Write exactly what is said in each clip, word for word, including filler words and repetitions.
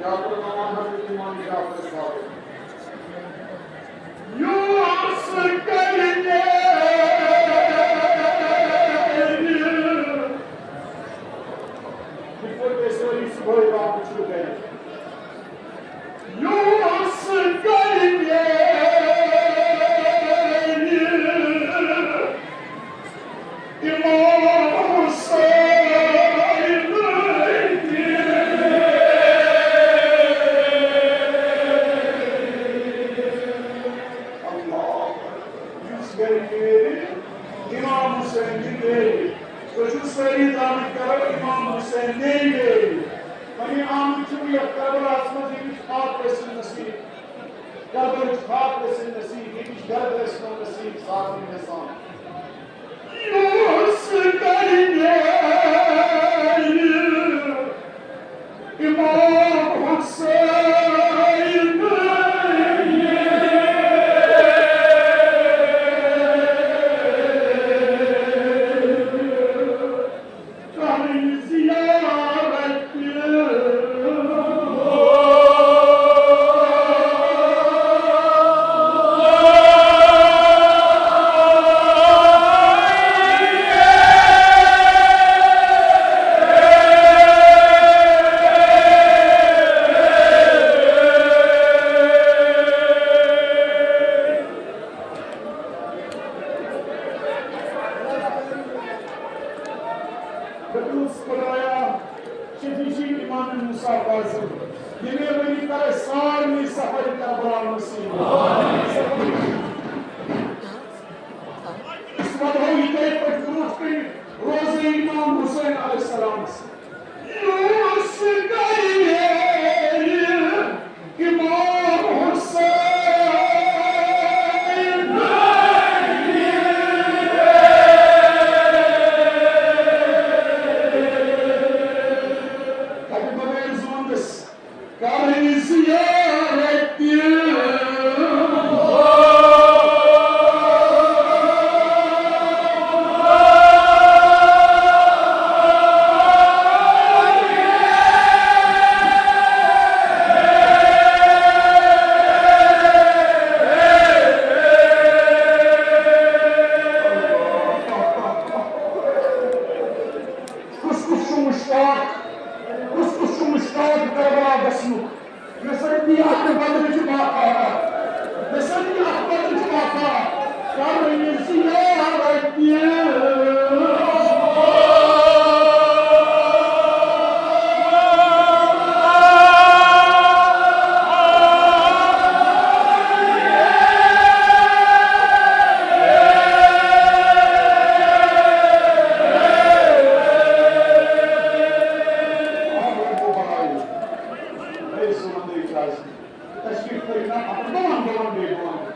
جعفر نواز حضرت امام جعفر صادق۔ یوٗس کَرِ نیرِ۔ یِتھ پٲٹھۍ تُہۍ سٲری صُبحٲے واپس چھِو گَرِ۔ یوٗس کَرِ نیرِ۔ امام حسین۔ اللہ۔ یُس گرِ نیرِ، امام حسین تہِ نیرِ۔ تُہۍ چھِو سٲری زانان، کرو امام حسین نیرِ، نیرِ۔ وۄنۍ آمٕتۍ چھِو یتھ کربلاہس منٛز، ییٚمِچ خاک گژھِ نصیب۔ کربلٕچ خاک گژھِ نصیب، ییٚمِچ گرد گژھِ نصیب سارنٕے اِنسان۔ یُس کَرِ نیرِ امام حسین۔ کرنہِ زیارت۔ خدایا، شفیع امام موسیٰ کاظم، ییٚمے ؤری کر اَسہِ سارنٕے سفر کربلا نصیب۔ أسۍ ودہو یِتھے پٲٹھۍ برونٛٹھ کَنہِ روزے امام حسین علیہ السلامس۔ یُس کَرِ نیرِ امام حسین۔ کتہِ بغٲر زونٛدس کرنہِ زیارت۔ کُس کُس چھُ مشتاق، کُس کُس چھُ مشتاق کربلا گژھنُک؟ مےٚ سۭتۍ نی اَتھ بدرٕچ باپار۔ مےٚ سۭتۍ نی اَتھ بدرٕچ باپار۔ کَرٕنۍ زیارت۔ تشریف تھٲیِو نا پتہٕ، بہٕ وَنہٕ، بہٕ وَنہٕ بیٚیہِ، بہٕ وَنہٕ۔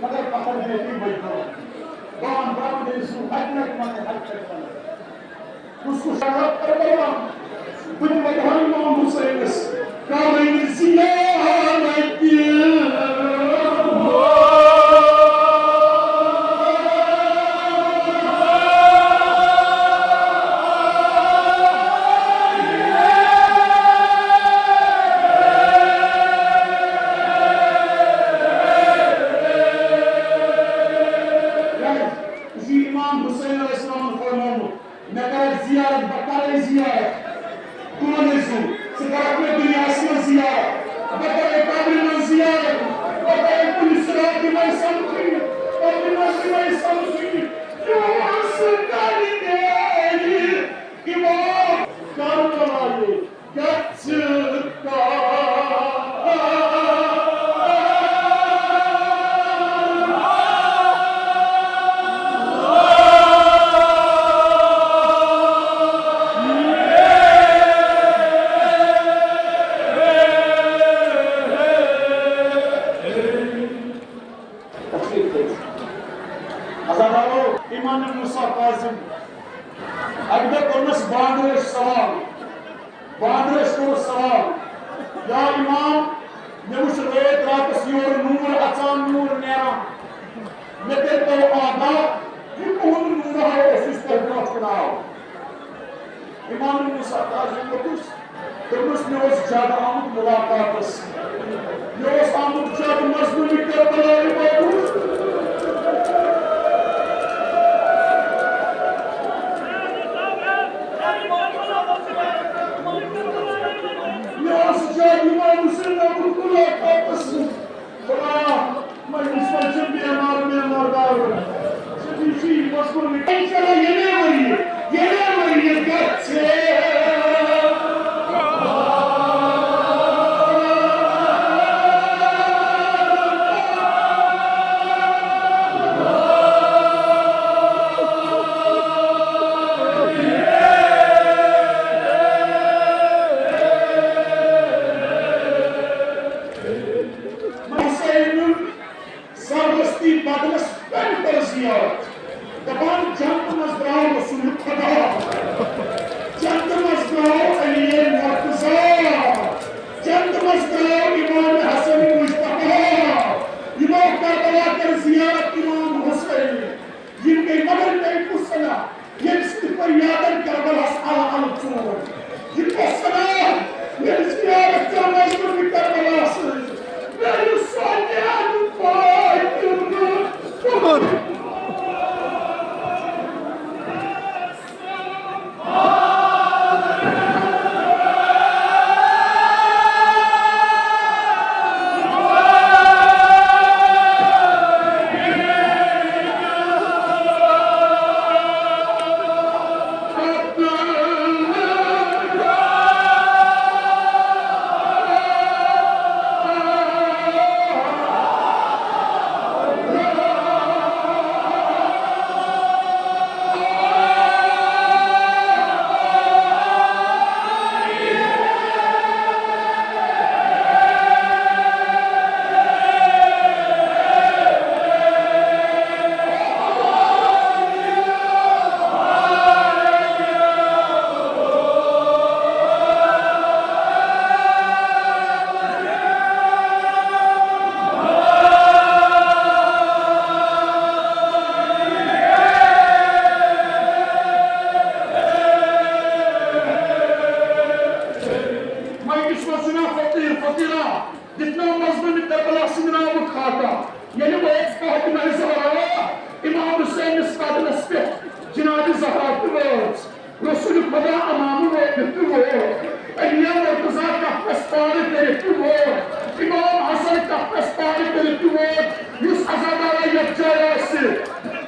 مگر پتہٕ بیٚیہِ تہِ بہٕ وَنہٕ۔ بہٕ وَنہٕ، بہٕ وَنہٕ بیٚیہِ سُہ ہَتہِ لَٹہِ وَنہٕ، ہَتہِ لَٹہِ وَنہٕ۔ کُس کُس شراب کَرٕ بہٕ وَنہٕ؟ بہٕ تہِ وَنہٕ ہا اِمام حُسینَس، کَرٕنۍ زیارت۔ یہِ چھُ امام حسین علیہ السلامن فرمومُت، مےٚ کرکھ زیارت، بہٕ کرے زیارت۔ کون ٲسِو؟ ژٕ کرکھ مےٚ دُنیاہس منٛز زیارت، بہٕ کرے قبرِ منٛز زیارت، بہٕ کرے کُنہِ صراطِ منٛز سمکھٕنۍ، قبرِ منٛز یِمے سمکھٕنۍ۔ یُس کرِ نیرِ امام کربلایہِ۔ گژھِ کار۔ عزادارو، امام موسیٰ کاظم، اکہِ دۄہ کوٚرنس بانڈرس سوال۔ بانڈرس کوٚرُس سوال، یا امام، مےٚ وُچھ رٲتۍ راتس یورٕ نوٗر اژان، نوٗر نیران۔ مےٚ کٔرۍ تو آگاہ، یہِ کُہُنٛد نوٗر ہا اوس یُس تۄہہِ برونٛٹھ کُن آو؟ امام موسیٰ کاظم ووٚتھُس، دوٚپمَس، مےٚ اوس زیادٕ آمُت مُلاقاتَس، مےٚ اوس آمُت زیادٕ مظلوٗمِ کربلایہِ بابُر۔ مےٚ اوس زیادٕ امام حسین آمُت مُلاقاتَس۔ خدایا، مجلس منٛز چھِ بیمار، بیمار دارو۔ ژٕ تہِ چھُے مشغول۔ انشاءاللہ ییٚمے ؤریہِ، ییٚمے ؤریہِ گژھِ۔ حسینُن سربستی بدنس پٮ۪ٹھ کٔر زیارت۔ دپان، جنتہٕ منٛز درٛاو رسول خدا، جنتہٕ منٛز درٛاو علی مرتضیٰ، جنتہٕ منٛز درٛاو امام حسن مجتبیٰ۔ یِمو کربلا کٔر زیارت امام حسین۔ یِم گٔے مگر تَمہِ کُس سنا، ییٚمہِ سۭتۍ فریادن کربلاہس الہٕ الہٕ ژوٗر۔ یہِ کۄس سنا، ییٚمہِ زیارت ژےٚ مجنون کربلا سۭتۍ۔ مےٚ یُس سونیان پاے تیوٗت۔ مایکس منٛز چھُ ناو فقیٖر، فقیٖرا، دیُت ناو مظلوم کربلا سٕنٛدِ ناوُک خاکہ۔ ییٚلہِ وٲژ فاطمہ زہرا امام حسینس قدمس پٮ۪ٹھ، جناب زہرا تہِ وٲژ۔ رسول خدا امام وٲتِتھ تہِ ووت۔ علی مرتضیٰ کفس پارٕ کٔرِتھ تہِ ووت۔ امام حسن کفس پارٕ کٔرِتھ تہِ ووت۔ یُس عزادارا یتھ جایہِ آسہِ،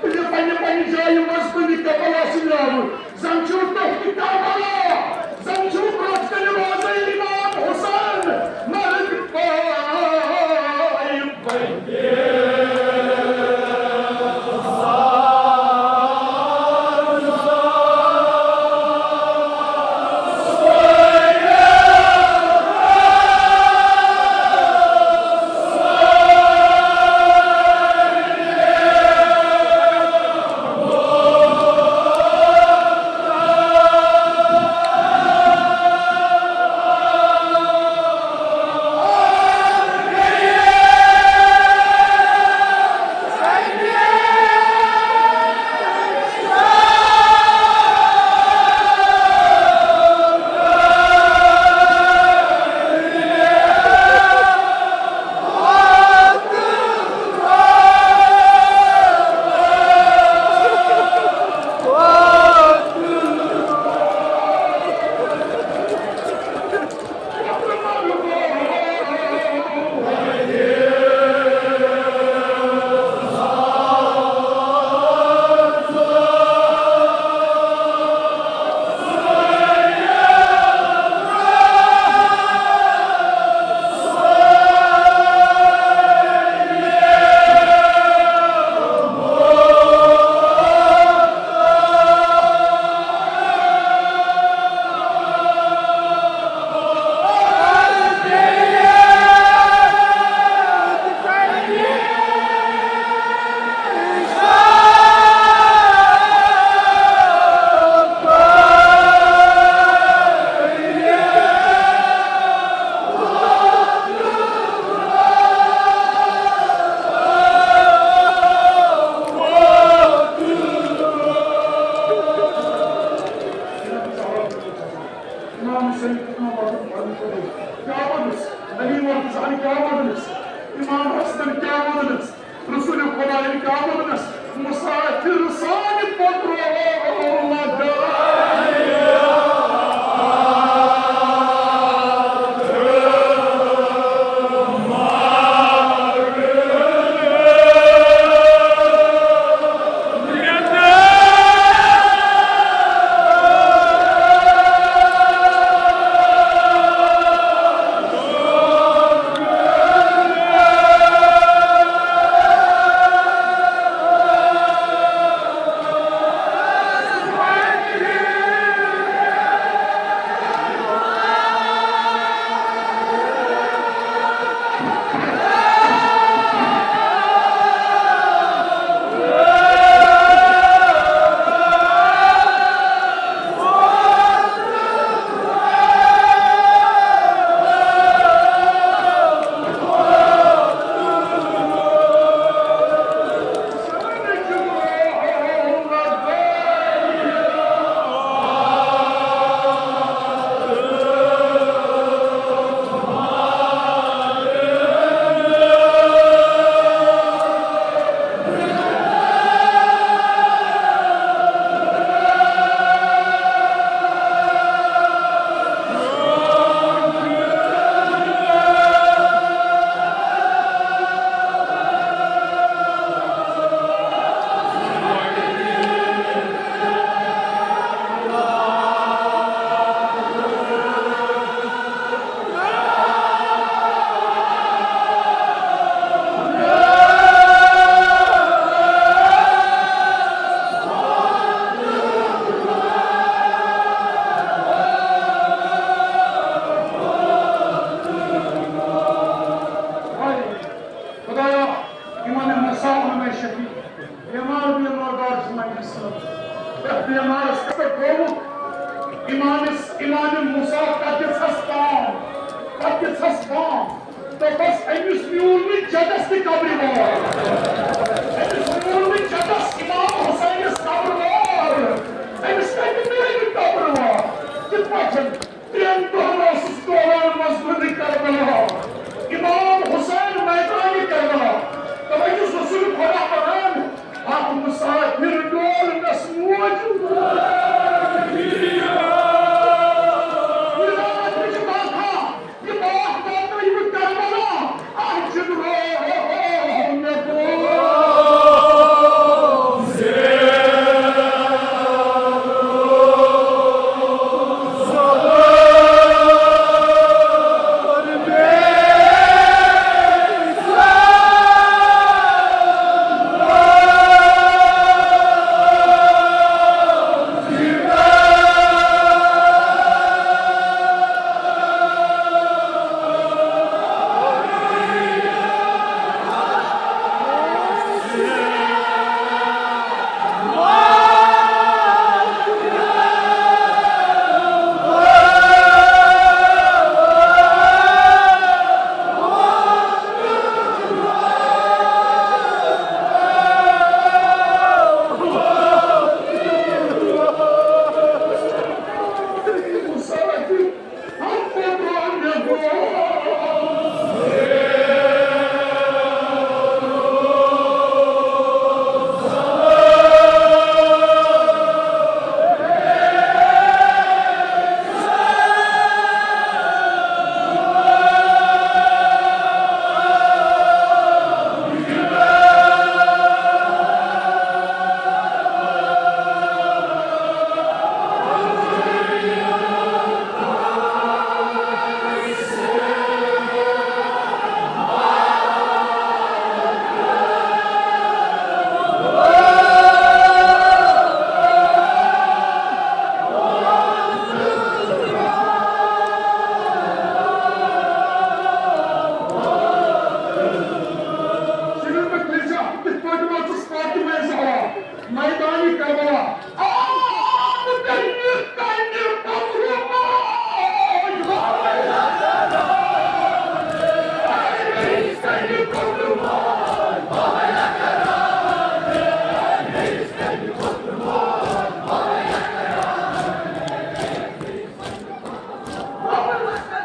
تہٕ یہِ پننہِ پننہِ جایہِ منٛز کُنہِ تہِ بلا سٕنٛدِ راوُن۔ زن چھُو تُہۍ تہِ کربلا، زن چھُو پرٛٮ۪تھ کُنہِ روزے امام حسین مرد پاے۔ امام حسنن کیٛاہ ووٚننس؟ رسول خدایَن کیٛاہ ووٚننس؟ مسافر سانہِ پتہٕ روو اللہ تعالیٰ۔ خدایا، امام موسیٰ اوٚن مےٚ شفیع۔ بیمار، بیمار دار چھُ مےٚ گژھان۔ یتھ بیمارس پٮ۪ٹھ تھوٚوُکھ امام، امام موسیٰ، پتہٕ دِژہَس پام، پتہٕ دِژہَس پام۔ دوٚپُس، أمِس میوٗل نہٕ جدس تہِ قبرِ وار۔ أمِس میوٗل نہٕ جدس امام حسینس قبرِ وار۔ أمِس کتہِ میلہِ قبرِ وار؟ کِتھ پٲٹھۍ؟ ترٛٮ۪ن دۄہن اوسُس ٹولن منٛز وٕنہِ کربلا